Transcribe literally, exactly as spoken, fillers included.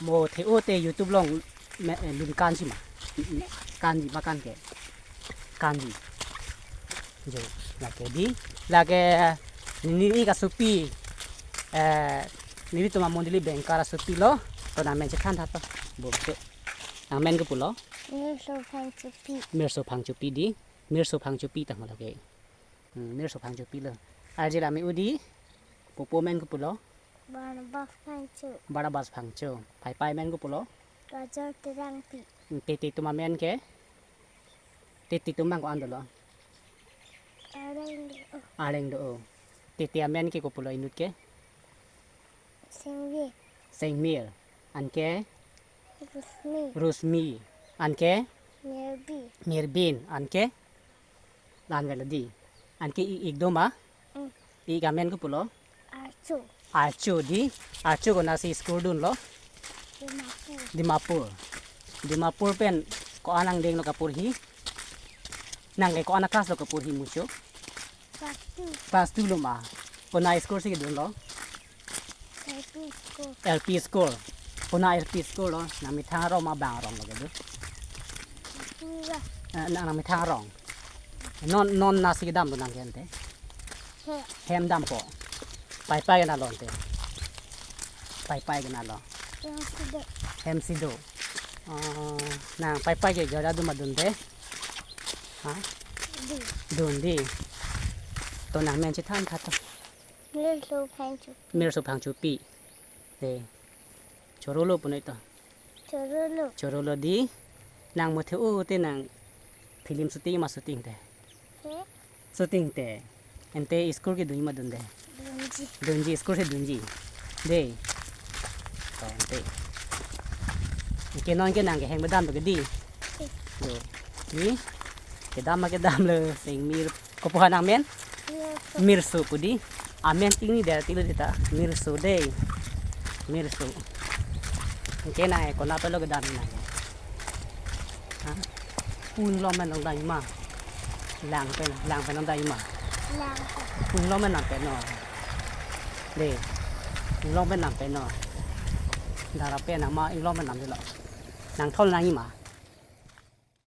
Mo the-o te YouTube along me, eh, lun kanji ma. Kanji ma kan ke. Kanji. Jo, lake di. Lake neli kasopi. Eh, nelitum amondoli bengkar asopi lo. To nangmen chethan tha to. Bo ke. Nangmen kopulo? Mirso Phangchopi. Mirso Phangchopi di. Mirso Phangchopi tanglo lake. Hmm, Mirso Phangchopi lo. Arje la me-o di. Popo amen kopulo? Barnabas Phangcho. Barnabas Phangcho. Paipai amen kopulo? Rajor Terangpi. Hmm, tete atum amen ke? Tete atum abang ko-an dolo? Areng do. Areng do. Tete amen ke kopulo inut ke? Sengmir. Sengmir. Anke? Rusmi. Rusmi. Anke? Mirbin. Mirbin. Anke? La-an avelo di. Anke i-ik do ma? Mm. I-ik amen kopulo? Archo. Archo di. Archo konatsi school dunlo? Dimapur. Dimapur. Dimapur pen ko-an angdeng lo kaporhi? Nang ke ko-an a-class lo kaporhi mucho? Class two. Class two lo ma. Konat school si kedunlo? L P school. L P school. Konat L P school lo. Nangmethang arong ma bang arong lo kedo? Pura. Eh, nang, nangmethang arong. Non, non natsi kedam lo nang ke ante? He. Hem dampo. Paipai konatlo ante? Paipai konatlo? Hem si do. Hem si do. Oh, nang paipai ke gari do ma dunde? Ha? Dun. Dun di. To nangmen chethan tha to. Mirso Phangchopi. Mirso Phangchopi. De. Chorolo punoi to. Chorolo. Chorolo di. Nang mo the-o te nang film shooting ma shooting te? He? Shooting te. Ante school kedunji ma dunde? Dunji. Dunji, school si dunji. De. To ante. Ke non ke nang keheng bedam ke di? He. Do. Ni? Kedam ma kedam lo, Sengmir. Kopu ha nangmen? Mirso. Mirso pu di. Amen ting ni der tilo dita. Mirso de. Mirso. Anke nang konat pen lo kedam nang? Ha? Pu inglong pen nangdamji ma? Lang pen, lang pen nangdamji ma? Lang pen. Pu inglong pen nang pen no? De. Inglong pen nang pen no? Dara pen nang ma inglong pen nang dilo? Nang thol nangji ma?